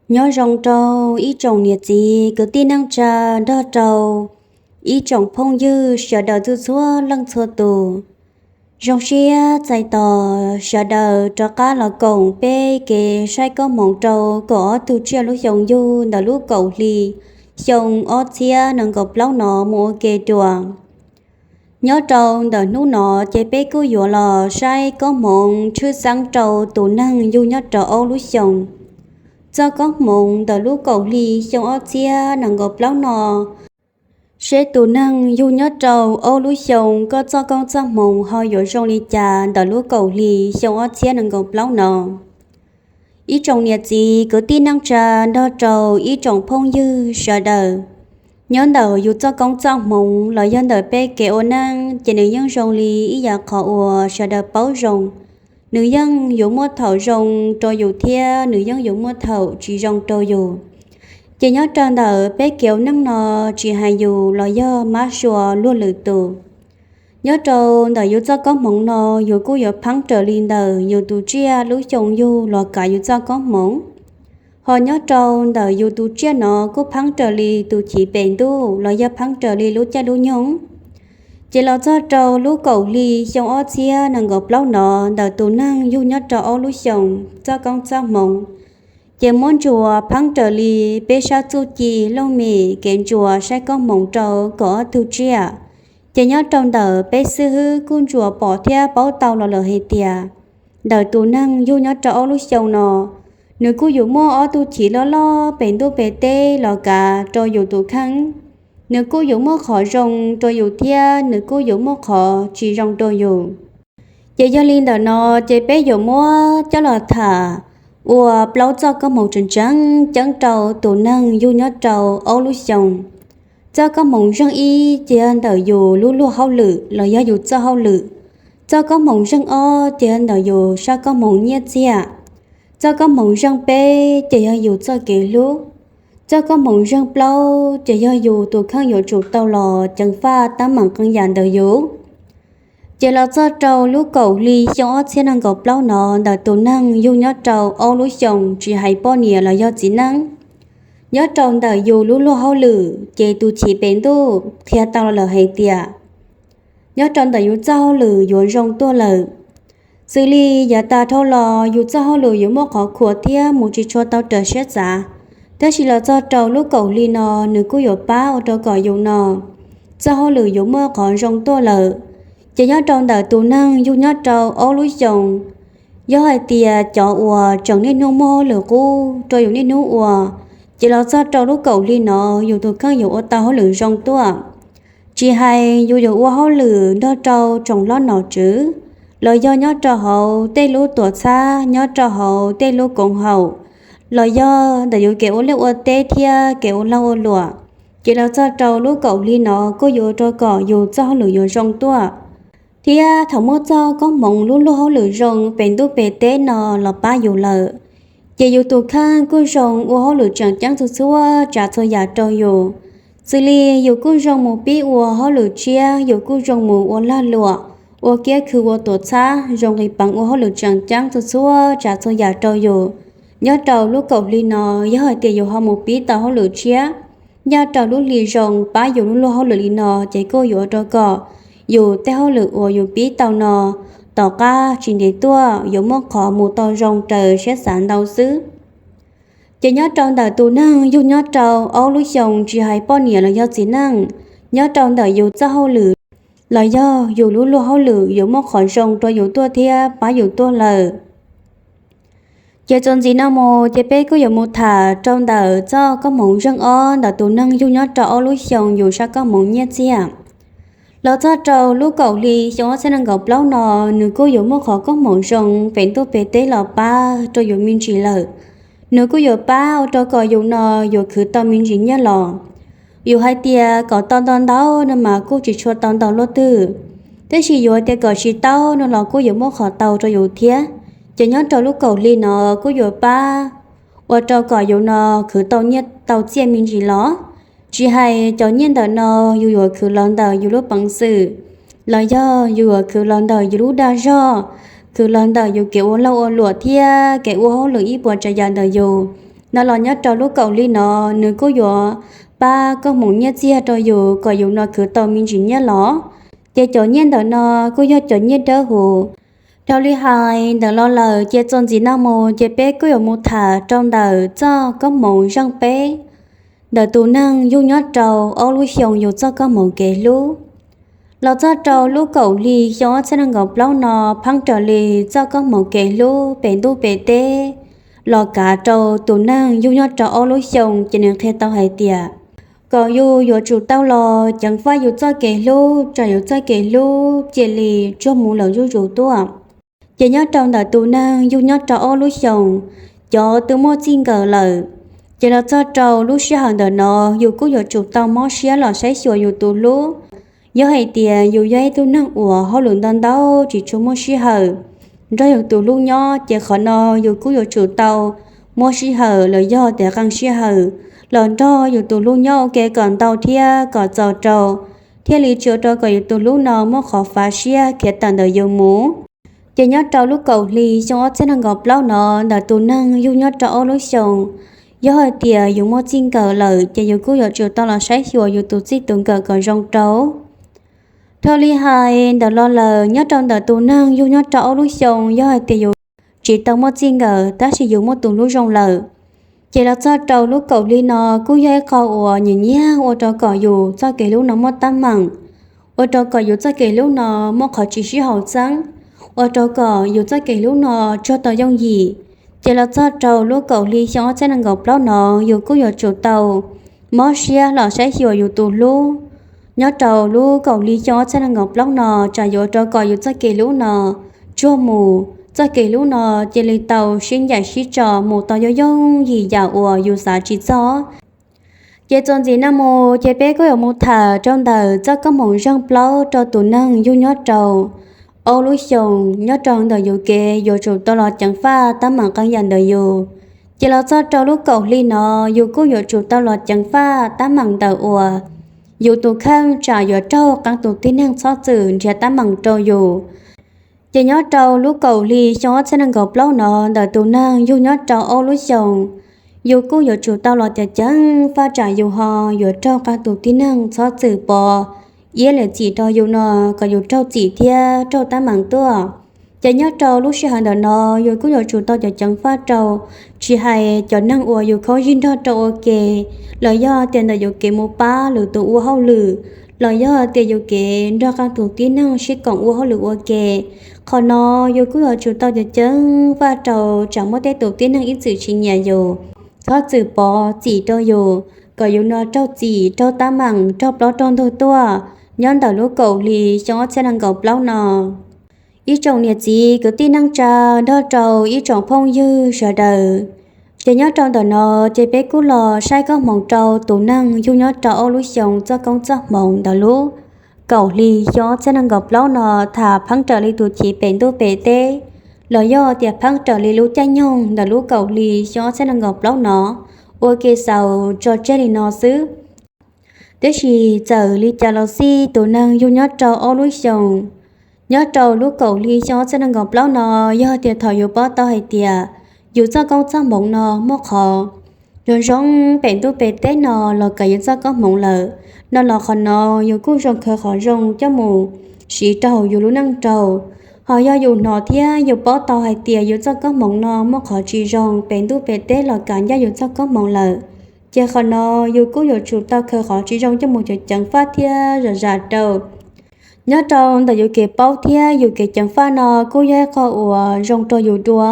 Nyob zoo rau ib tsoom niam txiv kwv tij neej tsa nrog rau ib tsoom phooj ywg sawv daws txhua txhua leej txhua tus. Zoo siab txais tos sawv daws rov qab los koom peb kev saib koob hmoov rau kaum ob tug tsiaj lub xyoo yug ntawm lub kaum hli xyoo ob txhiab nees nkaum plaub no mus ua ke dua. Nyob rau ntawm hnub no ces peb kuj yuav los saib koob hmoov tshwj xeeb rau tus neeg yug nyob rau ob lub xyoos. Txoj koob hmoov ntawm lub kaum hli xyoo ob txhiab nees nkaum plaub no, seb tus neeg yug nyob rau ob lub xyoos koj txoj koob txoj hmoov ho yuav zoo li cas ntawm lub kaum hli xyoo ob txhiab nees nkaum plaub no. Ib tsoom niam txiv kwv tij neej tsa nrog rau ib tsoom phooj ywg sawv daws, nyob ntawm yus txoj koob txoj hmoov los yog ntawm peb kev ua neej ces nws yeej zoo li ib yam qhov uas sawv daws paub zoo. Nws yeej yuav muaj thaum zoo rau yus thiab nws yeej yuav muaj thaum tsis zoo rau yus. Ces nyob rau ntawm peb kev ua neej no, tsis hais yus los yog mab sua luag lwm tus, nyob rau ntawm yus txoj koob hmoov no yus kuj yuav pheeb raws li ntawm yus tus tsiaj lub xyoo yug los kav yus txoj koob hmoov. Ho nyob rau ntawm yus tus tsiaj no kuj pheeb raws li tus chiv pem ntuj los yog pheeb raws li lub caij lub nyoog. Ces los txog rau lub kaum hli xyoo ob txhiab nees nkaum plaub no, ntawm tus neeg yug nyob rau ob lub xyoos txoj koob txoj hmoov, ces muab ntsuas pheeb raws li peb sab txuj ci looj mem kev ntsuas saib koob hmoov rau kaum ob tug tsiaj. Ces nyob rau ntawm peb xib hwb kuj ntsuas pom thiab paub tau los lawm hais tias, ntawm tus neeg yug nyob rau ob lub xyoo no, nws kuj yuav muaj ob tug chiv loj loj pem ntuj pem teb los kav rau yus tus kheej. Nws kuj yuav muaj qhov zoo rau yus thiab nws kuj yuav muaj qhov tsis zoo rau yus. Ces yog li ntawm no, ces peb yuav muab coj los tham ua plaub txoj koob hmoov tseem tseem ceeb rau tus neeg yug nyob rau ob lub xyoos. Txoj koob hmoov zeej ib ces yog ntawm yus lub luag hauj lwm los yog yus txoj hauj lwm. Txoj koob hmoov zeej ob ces yog ntawm yus sab koob hmoov nyiaj txiag. Txoj koob hmoov zeej peb ces yog yus txoj kev hlub. Txoj koob hmoov zeej plaub ces yog yus tus kheej yuav tsum tau los ceev faj teeb meem qee yam ntawm yus. Ces los txog rau lub kaum hli xyoo ob txhiab nees nkaum plaub no, ntawm tus neeg yug nyob rau ob lub xyoos, tsis hais poj niam los yog txiv neej, nyob rau ntawm yus lub luag hauj lwm ces tus chiv pem ntuj qhia tau los lawm hais tias, nyob rau ntawm yus txoj hauj lwm yuav zoo tuaj lawm. Xws li yav tas dhau los yus txoj hauj lwm yuav muaj qhov khuam thiab mus tsis tshua tau raws siab xav, tab sis los txog rau lub kaum hli no, nws kuj yuav pab ua rau kom yus no txoj hauj lwm yuav muaj qhov zoo tuaj lawm. Ces nyob rau ntawm tus neeg yug nyob rau ob lub xyoos, yog hais tias cov uas tseem niaj hnub muaj hauj lwm qub rau yus niaj hnub ua, ces los txog rau lub kaum hli no, yus tus kheej yuav ua tau hauj lwm zoo tuaj. Tsis hais yus yuav ua hauj lwm nrog rau tsoom hlob nom tswv, los yog nyob rau hauv tej lub tuam txhab, nyob rau hauv tej lub koom haum, los yog ntawm yus kev ua liaj ua teb thiab kev ua lag ua luam, ces los txog rau lub kaum hli no kuj yuav ua rau kom yus txoj hauj lwm yuav zoo tuaj. Thiab thaum muaj txoj koob hmoov lub luag hauj lwm zoo pem ntuj pem teb no los pab yus lawm, ces yus tus kheej kuj zoo ua hauj lwm tseem ceeb txhua txhua tsav txhua yam rau yus. Xws li yus kuj zoo mus pib ua hauj lwm tshiab, yus kuj zoo mus ua lag luam, ua kiab khw, ua tuam txhab, zoo nqis peev ua hauj lwm tseem ceeb txhua txhua tsav txhua yam rau yus. Nyob rau lub kaum hli no, yog hais tias yus ho mus pib tau hauj lwm tshiab, ncaj rau lub hli zoo pab yus lub luag hauj lwm li no, ces kuj yuav ua rau kom yus tej hauj lwm uas yus pib tau no tom qab tsis ntev tuaj yuav muaj qhov mus tau zoo raws siab xav ntau xwb. Ces nyob rau ntawm tus neeg yug nyob rau ob lub xyoos, tsis hais poj niam los yog txiv neej, nyob rau ntawm yus txoj hauj lwm los yog yus lub luag hauj lwm yuav muaj qhov zoo rau yus tuaj thiab pab yus tuaj lawm. Ces txuas ntxiv no mus ces peb kuj yuav mus tham rau ntawm txoj koob hmoov zeej ob ntawm tus neeg yug nyob rau ob lub xyoos, yus sab koob hmoov nyiaj txiag. Los txog rau lub kaum hli xyoo ob txhiab nees nkaum plaub no, nws kuj yuav muaj qhov koob hmoov zoo pem ntuj pem teb los pab rau yus me ntsis lawm. Nws kuj yuav pab ua rau kom yus no yuav khwv tau me ntsis nyiaj los. Yus hais tias kom tau ntau ntau no mas kuj tsis tshua tau ntau luaj twg, tab sis yus hais tias kom tsis tau no los kuj yuav muab qhov tau rau yus thiab. Ces nyob rau lub kaum hli no kuj yuav pab ua rau kom yus no khwv tau nyiaj tau txiaj me ntsis los. Tsis hais cov nyiaj ntawm no yus yuav khwv los ntawm yus lub peev xwm, los yog yus yuav khwv los ntawm yus lub dag zog, khwv los ntawm yus kev ua lag ua luam thiab kev ua hauj lwm ib puas tsav yam ntawm yus, no los nyob rau lub kaum hli no nws kuj yuav pab koob hmoov nyiaj txiag rau yus kom yus no khwv tau me ntsis nyiaj los. Ces cov nyiaj ntawm no kuj yog cov nyiaj dawb huv. Dhau li hais ntawm los lawm ces txuas ntxiv no mus ces peb kuj yuav mus tham rau ntawm txoj koob hmoov zeej peb ntawm tus neeg yug nyob rau ob lub xyoo yus txoj koob hmoov kev hlub. Los txog rau lub kaum hli xyoo ob txhiab nees nkaum plaub no pheej raws li txoj koob hmoov kev hlub pem ntuj pem teb los kav rau tus neeg yug nyob rau ob lub xyoo ces nws qhia tau hais tias kom yus yuav tsum tau los ceev faj yus txoj kev hlub tsam yus txoj kev hlub cia li tsuag mus lawm zuj zus tuaj. Ces nyob rau ntawm tus neeg yug nyob rau ob lub xyoos, cov twb muaj txij nkawm lawm, ces los txog rau lub sij hawm ntawm no yus kuj yuav tsum tau mob siab los saib xyuas yus tus hlub. Yog hais tias yus yog ib tug neeg uas hauj lwm ntau ntau tsis tshua muaj sij hawm nrog yus tus hlub nyob, ces qhov no yus kuj yuav tsum tau muaj sij hawm los yog tias qee sij hawm los nrog yus tus hlub nyob ua ke kom ntau thiab kom txaus rau, thiaj li tsis ua rau kom yus tus hlub no muaj qhov fav siab khiav tawm ntawm yus mus. Ces nyob rau lub kaum hli xyoo ob txhiab nees nkaum plaub no ntawm tus neeg yug nyob rau ob lub xyoos, yog hais tias yus muaj txij nkawm lawm ces yus kuj yuav tsum tau los saib xyuas yus tus txij tus nkawm kom zoo rau. Dhau li hais ntawm los lawm nyob rau ntawm tus neeg yug nyob rau ob lub xyoos, yog hais tias yus tsis tau muaj txij nkawm tab sis yus muaj tus hlub zoo lawm, ces los txog rau lub kaum hli no kuj yog ib qho uas nyiam nyiam ua rau kom yus txoj kev hlub no muaj teeb meem, ua rau kom yus txoj kev hlub no muaj qhov tsis sib haum txeeb, ua rau kom yus txoj kev hlub no tsuag tau yooj yim. Ces los txog rau lub kaum hli xyoo ob txhiab nees nkaum plaub no yus kuj yuav tsum tau mob siab los saib xyuas yus tus hlub. Nyob rau lub kaum hli xyoo ob txhiab nees nkaum plaub no tsam yuav ua rau kom yus txoj kev hlub no tsuag mus, txoj kev hlub no cia li tau sib ncaim sib tso mus tau yooj yooj yim yam uas yus xav tsis txog. Ces txuas ntxiv no mus ces peb kuj yuav mus tham rau ntawm txoj koob hmoov zeej plaub rau tus neeg yug nyob rau ob lub xyoos, nyob rau ntawm yus kev yuav tsum tau los ceev faj teeb meem qee yam ntawm yus. Ces los txog rau lub kaum hli no yus kuj yuav tsum tau los ceev faj teeb meem ntawm uas yus tus kheej tsam yuav raug qee tus tib neeg txhob txwm nrhiav teeb meem rau yus. Ces nyob rau lub kaum hli xyoo ob txhiab nees nkaum plaub no ntawm tus neeg yug nyob rau ob lub xyoos, yus kuj yuav tsum tau los ceev ceev faj tsam yus ho yuav raug qee tus tib neeg txhob txwm pov iab lwm txim rau yus no kom yus raug txim thiab raug teeb meem tuaj. Ces nyob rau lub sij hawm ntawm no yus kuj yuav tsum tau ceev ceev faj rau, tsis hais cov neeg uas yus khaub zig nrog rau ua ke, los yog tias ntawm yus kev mus pab lwm tus ua hauj lwm, los yog tias yus kev nrog qee tus tib neeg sib koom ua hauj lwm ua ke. Qhov no yus kuj yuav tsum tau ceev ceev faj rau tsam muaj tej tus tib neeg ib txwm tsis nyiam yus, txhob txwm pov txim rau yus, kom yus no raug txim raug teeb meem raug plaub raug ntug tuaj nyob ntawm lub kaum hli xyoo ob txhiab nees nkaum plaub no. Ib tsoom niam txiv kwv tij neej tsa nrog rau ib tsoom phooj ywg sawv daws, ces nyob rau ntawm no ces peb kuj los saib koob hmoov rau tus neeg yug nyob rau ob lub xyoos txoj koob txoj hmoov ntawm lub kaum hli xyoo ob txhiab nees nkaum plaub no tham pheeb raws li tus chiv pem ntuj pem teb, los yog tias pheeb raws li lub caij nyoog ntawm lub kaum hli xyoo ob txhiab nees nkaum plaub no ua ke xaus tso tseg li no xwb. Tiam sis txawm li cas los xij tus neeg yug nyob rau ob lub xyoos, nyob rau lub kaum hli xyoo ob txhiab nees nkaum plaub no, yog tias thaum yus paub tau hais tias yus txoj koob txoj hmoov no muaj qhov zoo zoo pem ntuj pem teb no los kav yus txoj koob hmoov lawm, no los qhov no yus kuj zoo khaws qhov zoo coj mus siv rau hauv yus lub neej rau. Ho yog yus hnov thiab yus paub tau hais tias yus txoj koob hmoov no muaj qhov tsis zoo pem ntuj pem teb los kav ncaj yus txoj koob hmoov lawm, ces qhov no yus kuj yuav tsum tau khaws qhov tsis zoo coj mus ceev ceev faj thiab zam zam rau. Nyob rau ntawm yus kev paub thiab yus kev ceev faj no kuj yog ib qho uas zoo rau yus dua.